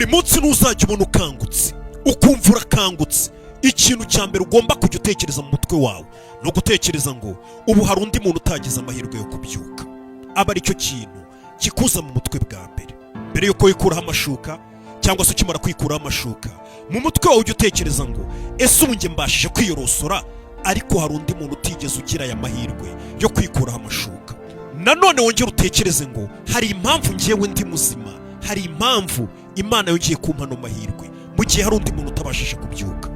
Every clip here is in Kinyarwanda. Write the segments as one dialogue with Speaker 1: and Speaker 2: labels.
Speaker 1: Buri munsi ntuzajya ubona ukangutse, ukumva urakangutse, ikintu cya mbere ugomba kujya utekereza mu mutwe wawe ni ugutekereza ngo ubu hari undi muntu utagize amahirwe yo kubyuka. Aba aricyo kintu kikuza mu mutwe bwa mbere, mbere yuko wikuraho amashuka cyangwa se ukimara kwikuraho amashuka. Mu mutwe wawe ujya utekereza ngo: "Ese ubu njye mbashije kwiyorosora, ariko hari undi muntu utigeze ugira aya mahirwe yo kwikuraho amashuka." Nanone wongere utekereze ngo hari impamvu ngewe ndi muzima, hari impamvu Imana yongeye kumpa ano mahirwe mu gihe hari undi muntu utabashije kubyuka.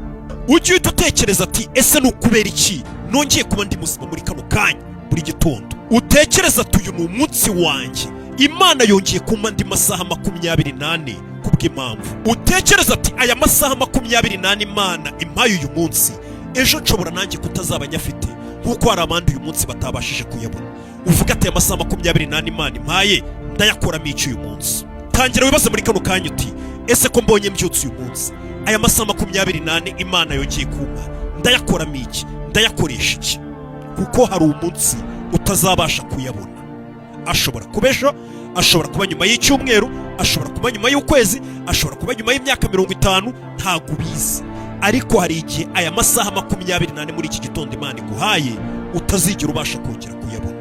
Speaker 1: Ujye uhita utekereza ati: "Ese ni ukubera iki nongeye kuba ndi muzima muri kano kanya?" Buri gitondo utekereza ati: "Uyu ni umunsi wanjye, Imana yongeye kumpa andi masaha 24 kubw'impamvu." Utekereza ati: "Aya masaha 24 Imana impaye uyu munsi, ejo nshobora nanjye kutazaba nyafite nk'uko hari abandi uyu munsi batabashije kuyabona." Uvuga ati: "Aya masaha 24 Imana impaye ndayakoramo iki uyu munsi?" Tangira wibaze muri kano kanya uti: "Ese ko mbonye mbyutse uyu munsi, aya masaha 24 Imana yongeye kumpa ndayakoramo iki? Ndayakoresha iki?" Kuko hari umunsi utazabasha kuyabona. Ashobora kuba ejo, ashobora kuba nyuma y'icyumweru, ashobora kuba nyuma y'ukwezi, ashobora kuba nyuma y'imyaka 50, ntabwo ubizi. Ariko hari igihe aya masaha 24 muri iki gitondo Imana iguhaye utazigera ubasha kongera kuyabona.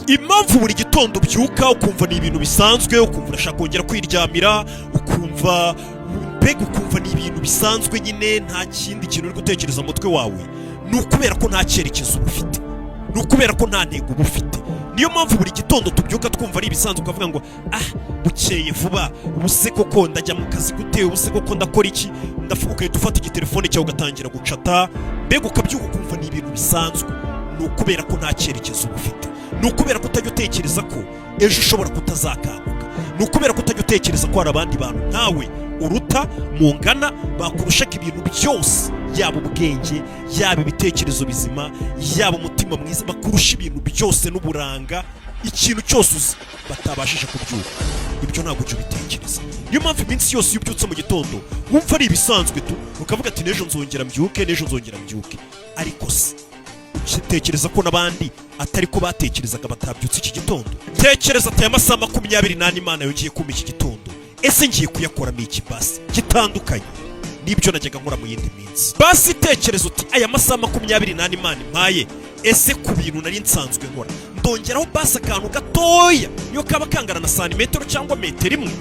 Speaker 1: Impamvu buri gitondo ubyuka ukumva ni ibintu bisanzwe, ukumva urashaka kongera kwiryamira, ukumva mbega ukumva ni ibintu bisanzwe nyine, nta kindi kintu uri gutekereza mu mutwe wawe, ni ukubera ko nta cyerekezo uba ufite, ni ukubera ko nta ntego uba ufite. Niyo mpamvu buri gitondo tubyuka twumva ari ibisanzwe, ukavuga ngo: "Ah, bukeye vuba, ubu se koko ndajya mu kazi gute? Ubu se koko ndakora iki?" Ndafuka, ugahita ufata igitelefone cyawe ugatangira gucata. Mbega ukabyuka ukumva ni ibintu bisanzwe. Ni ukubera ko nta cyerekezo uba ufite, ni ukubera ko utajya utekereza ko ejo ushobora kutazakanguka, ni ukubera ko utajya utekereza ko hari abandi bantu nkawe uruta mungana, bakurushaga ibintu byose, yaba ubwenge, yaba ibitekerezo bizima, yaba umutima mwiza, bakurusha ibintu byose n'uburanga, ikintu cyose uzi, batabashije kubyuka. Ibyo ntabwo ujya ubitekereza. Niyo mpamvu iminsi yose iyo ubyutse mu gitondo wumva ari ibisanzwe tu, ukavuga ati: "N'ejo nzongera mbyuke, n'ejo nzongera mbyuke." Ariko se tekereza ko n'abandi atari ko batekerezaga batabyutse iki gitondo? Tekereza ati: "Aya masaha 24 Imana yongeye kumpa iki gitondo, ese ngiye kuyakoramo iki basi gitandukanye n'ibyo najyaga nkora mu yindi minsi?" Basi tekereza uti: "Aya masaha 24 Imana impaye, ese ku bintu nari nsanzwe nkora ndongeraho basi akantu gatoya, niyo kaba kangana na santimetero cyangwa metero imwe?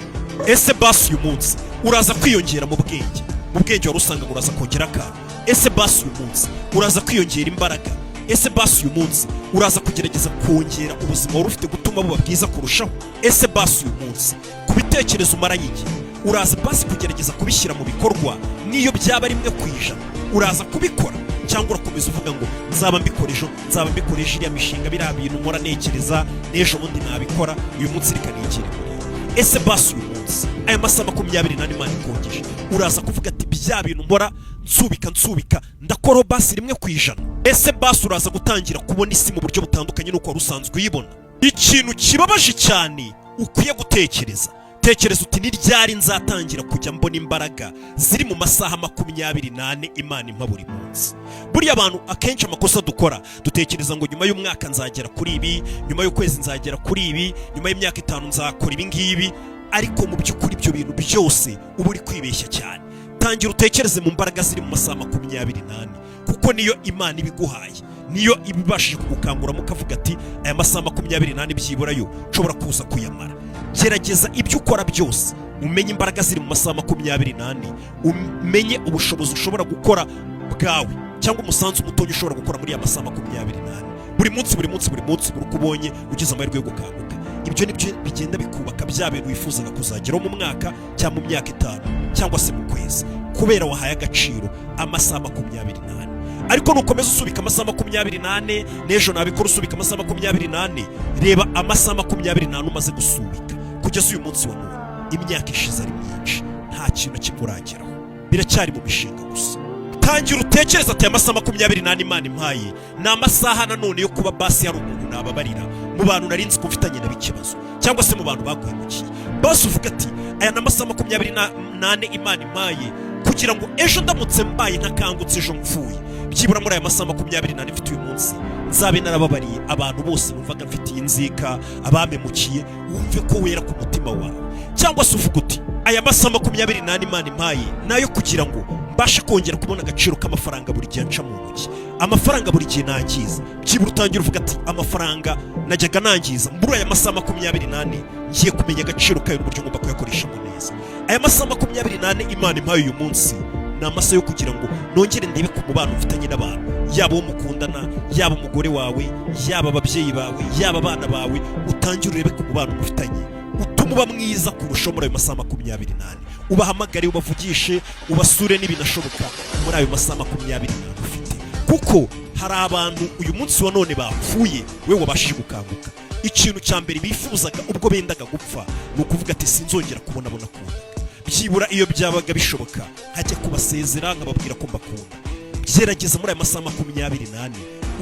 Speaker 1: Ese basi uyu munsi uraza kwiyongera mu bwenge? Mu bwenge wari usanga uraza kongera akantu. Ese basi uyu munsi uraza kwiyongera imbaraga? Ese basi uyu munsi uraza kugerageza kongera ubuzima wari ufite, gutuma buba bwiza kurushaho? Ese basi uyu munsi ku bitekerezo umaranye igihe uraza basi kugerageza kubishyira mu bikorwa, niyo byaba 1%? Uraza kubikora cyangwa urakomeza uvuga ngo: 'Nzaba mbikora ejo, nzaba mbikora ejo, iriya mishinga, biriya bintu mpora ntekereza, n'ejo bundi nabikora, uyu munsi reka nigire kureba'? Ese basi uyu munsi aya masaha 24 Imana ikongeje, uraza kuvuga ati: 'Bya bintu mpora nsubika nsubika, ndakoraho basi 1%'? Ese basi uraza gutangira kubona isi mu buryo butandukanye n'uko wari usanzwe uyibona? Ikintu kibabaje cyane ukwiye gutekereza, tekereza uti: "Ni ryari nzatangira kujya mbona imbaraga ziri mu masaha 24 Imana impa buri munsi?" Buriya abantu akenshi amakosa dukora, dutekereza ngo nyuma y'umwaka nzagera kuri ibi, nyuma y'ukwezi nzagera kuri ibi, nyuma y'imyaka 5 nzakora ibi ngibi. Ariko mu by'ukuri ibyo bintu byose uba uri kwibeshya cyane. Tangira utekereze mu mbaraga ziri mu masaha 24, kuko niyo Imana ibiguhaye, niyo iba ibashije kugukanguramo ukavuga ati: "Aya masaha 24 byibura yo nshobora kuza kuyamara." Gerageza ibyo ukora byose umenye imbaraga ziri mu masaha 24, umenye ubushobozi ushobora gukora bwawe cyangwa umusanzu mutoya ushobora gukora muri aya masaha 24 buri munsi, buri munsi, buri munsi, buri uko ubonye ugize amahirwe yo gukanguka. Ibyo nibyo bigenda bikubaka bya bintu wifuzaga kuzageraho mu mwaka cyangwa mu myaka 5 cyangwa se mu kwezi, kubera wahaye agaciro amasaha 24. Ariko nukomeza usubika amasaha 24, n'ejo nabikora, usubika amasaha 24, reba amasaha 24 umaze gusubika kugeza uyu munsi wa none, imyaka ishize ari myinshi, nta kintu na kimwe urageraho, biracyari mu mishinga gusa. Tangira utekereze ati: "Aya masaha 24 Imana impaye ni amasaha nanone yo kuba basi hari umuntu nababarira mu bantu nari nzi ko mfitanye nabo ikibazo, cyangwa se mu bantu baguhemukiye." Basi uvuga ati: "Aya ni amasaha 24 Imana impaye kugira ngo ejo ndamutse mbaye ntakangutse, ejo mfuye, byibura muri aya masaha 24 mfite uyu munsi nzabe narababariye abantu bose numvaga mfitiye inzika, abampemukiye." Wumve ko wera ku mutima wawe. Cyangwa se uvuga uti Aya masaha 24 Imana impaye nayo kugira ngo mbashe kongera kubona agaciro k'amafaranga buri gihe nca mu ntoki, amafaranga buri gihe nangiza. Byibura utangira uvuga ati: "Amafaranga najyaga nangiza, muri aya masaha 24 ngiye kumenya agaciro kayo n'uburyo ngomba kuyakoreshamo neza." Aya masaha 24 Imana impaye uyu munsi ni amasaha yo kugira ngo nongere ndebe ku mubano mfitanye n'abantu, yaba uwo mukundana, yaba umugore wawe, yaba ababyeyi bawe, yaba abana bawe. Utangire urebe ku mubano mufitanye, utuma uba mwiza kurushaho muri ayo masaha 24. Ubahamagare, ubavugishe, ubasure n'ibinashoboka muri ayo masaha 24 ufite, kuko hari abantu uyu munsi wa none bapfuye, we wabashije gukanguka. Ikintu cya mbere bifuzaga ubwo bendaga gupfa ni ukuvuga ati: "Sinzongera kubona abo nakundaga. Byibura iyo byabaga bishoboka nkajya kubasezera, nkababwira ko mbakunda." Gerageza muri aya masaha 24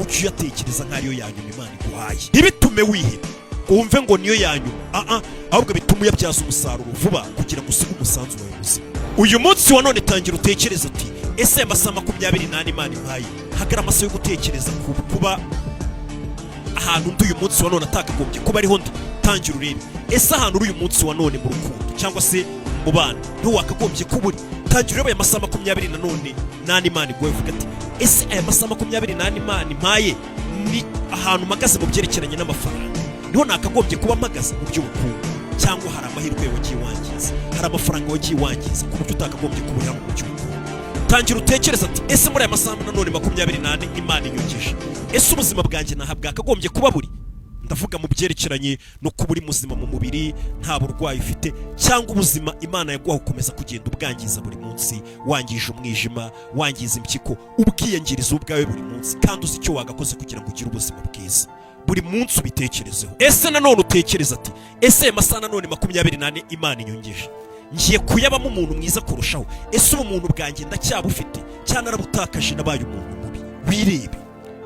Speaker 1: ujye uyatekereza nk'ariyo ya nyuma Imana iguhaye. Ntibitume wiheba ngo wumve ngo niyo ya nyuma, ah, ahubwo bitume uyabyaza umusaruro vuba kugira ngo usige umusanzu wawe muzima. Uyu munsi wa none tangira utekereze uti: "Ese aya masaha 24 Imana impaye hagara amasaha yo gutekereza ku kuba ahantu ndi uyu munsi wa none atakagombye kuba ariho ndi?" Tangira urebe: ese ahantu uri uyu munsi wa none mu rukundo cyangwa se mu bana ntiwakagombye kuba uri? Tangira urebe aya masaha makumyabiri na none nane Imana iguhaye, uvuga ati: "Ese aya masaha 24 Imana impaye ni ahantu mpagaze mu byerekeranye n'amafaranga niho nakagombye kuba mpagaze mu by'ubukungu, cyangwa hari amahirwe wagiye wangiza, hari amafaranga wagiye wangiza ku buryo utakagombye kuba uri hano mu by'ubukungu?" Tangira utekereza ati: "Ese muri aya masaha nanone 24 Imana inyongeje, ese ubuzima bwanjye naha bwakagombye kuba buri? Ndavuga mu byerekeranye no kuba uri muzima mu mubiri, nta burwayi ufite, cyangwa ubuzima Imana yaguha ukomeza kugenda ubwangiza buri munsi, wangije umwijima, wangiza impyiko, ubwiyangiriza ubwawe buri munsi, kandi uzi icyo wagakoze kugira ngo ugire ubuzima bwiza?" Buri munsi ubitekerezeho. Ese nanone utekereza ati: "Ese aya masaha nanone 24 Imana inyongeje ngiye kuyabamo umuntu mwiza kurushaho? Ese ubumuntu bwanjye ndacyabufite, cyangwa narabutakaje, nabaye umuntu mubi?" Wirebe: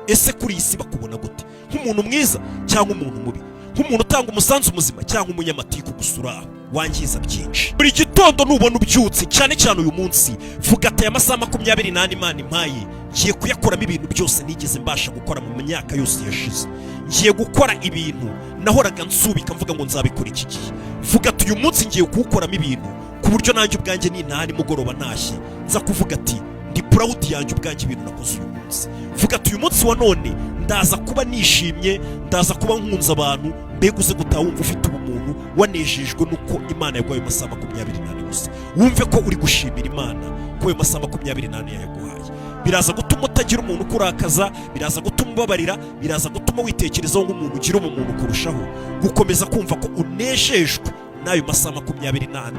Speaker 1: ese kuri iyi si bakubona gute? Nk'umuntu mwiza cyangwa umuntu mubi? Nk'umuntu utanga umusanzu muzima cyangwa umunyamatiku gusa uri aho wangiza byinshi? Buri gitondo nubona ubyutse, cyane cyane uyu munsi, vuga ati: "Aya masaha 24 Imana impaye ngiye kuyakoramo ibintu byose nigeze mbasha gukora mu myaka yose yashize. Ngiye gukora ibintu nahoraga nsubika mvuga ngo nzabikora iki gihe." Vuga ati: "Uyu munsi ngiye kuwukoramo ibintu ku buryo nanjye ubwanjye nintaha nimugoroba ntashye nza kuvuga ati ndi proud yanjye ubwanjye, ibintu nakoze uyu munsi." Vuga ati: "Uyu munsi wa none ndaza kuba nishimye, ndaza kuba nkunze abantu." Mbega uze gutaha wumva ufite ubumuntu, wanejejwe n'uko Imana yaguhaye amasaha 24 gusa. Wumve ko uri gushimira Imana ko ayo masaha 24 yayaguhaye. Biraza gutuma utagira umuntu ukurakaza, biraza gutuma ubabarira, biraza gutuma witekerezaho nk'umuntu ugira ubumuntu kurushaho, gukomeza kumva ko unejejwe n'ayo masaha 24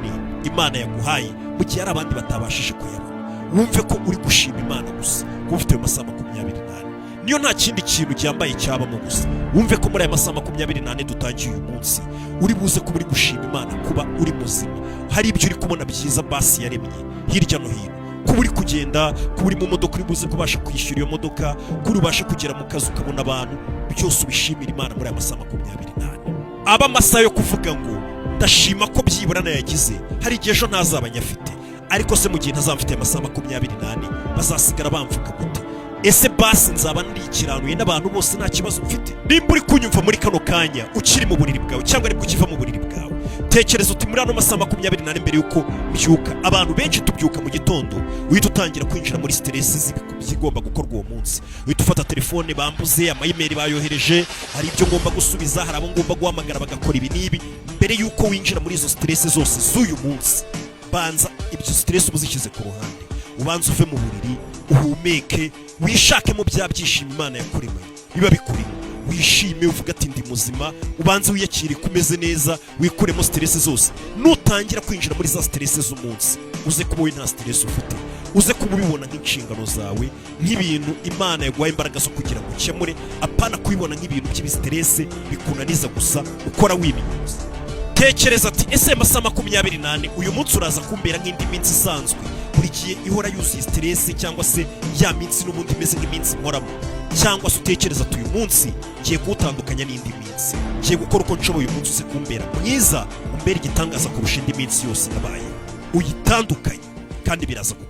Speaker 1: Imana yaguhaye mu gihe hari abandi batabashije kuyabona. Wumve ko uri gushima Imana gusa kuba ufite ayo masaha 24. Niyo nta kindi kintu cyambaye cyabamo gusa, wumve ko muri aya masaha 24 dutangiye uyu munsi uri buze kuba uri gushima Imana kuba uri muzima, hari ibyo uri kubona byiza basi yaremye hirya no hino, kuba uri kugenda, kuba uri mu modoka uri buze kubasha kwishyura iyo modoka, kuba ubasha kugera mu kazi ukabona abantu, byose ubishimira Imana muri aya masaha 24. Aba amasaha yo kuvuga ngo: "Ndashima ko byibura nayagize. Hari igihe ejo ntazaba nyafite, ariko se mu gihe ntazaba mfite amasaha 24 bazasigara bamvuga gute? Ese basi nzaba ndikiranuye n'abantu bose, nta kibazo mfite?" Nimba uri kunyumva muri kano kanya ukiri mu buriri bwawe cyangwa aribwo ukiva mu buriri bwawe, tekereza uti: "Muri ano masaha 24 mbere y'uko mbyuka." Abantu benshi tubyuka mu gitondo, uhita utangira kwinjira muri stress z'ibigomba gukorwa uwo munsi. Uhita ufata telefone, bambuze ama email bayohereje, hari ibyo ngomba gusubiza, hari abo ngomba guhamagara bagakora ibi n'ibi. Mbere y'uko winjira muri izo stress zose z'uyu munsi, banza ibyo stress uba uzishyize ku ruhande, ubanza uve mu buriri, uhumeke, wishakemo bya byishimo Imana yakuremanye biba bikurimo, wishime, uvuga ati: "Ndi muzima." Ubanze wiyakire ko umeze neza, wikuremo stress zose. Nutangira kwinjira muri za stress z'umunsi, uze kuba wowe nta stress ufite, uze kuba ubibona nk'inshingano zawe, nk'ibintu Imana yaguhaye imbaraga zo kugira ngo ukemure, apana kubibona nk'ibintu by'ibi stress bikunaniza gusa ukora wimyoza. Tekereza ati: "Ese aya masaha 24 uyu munsi uraza kumbera nk'indi minsi isanzwe buri gihe ihora yuzuye stress, cyangwa se ya minsi n'ubundi imeze nk'iminsi nkoramo, cyangwa se utekereza ati: 'Uyu munsi ngiye kuwutandukanya n'indi minsi, ngiye gukora uko nshoboye uyu munsi uze kumbera mwiza, umbere igitangaza kurusha indi minsi yose nabaye?" Uyitandukanye kandi biraza gukunda.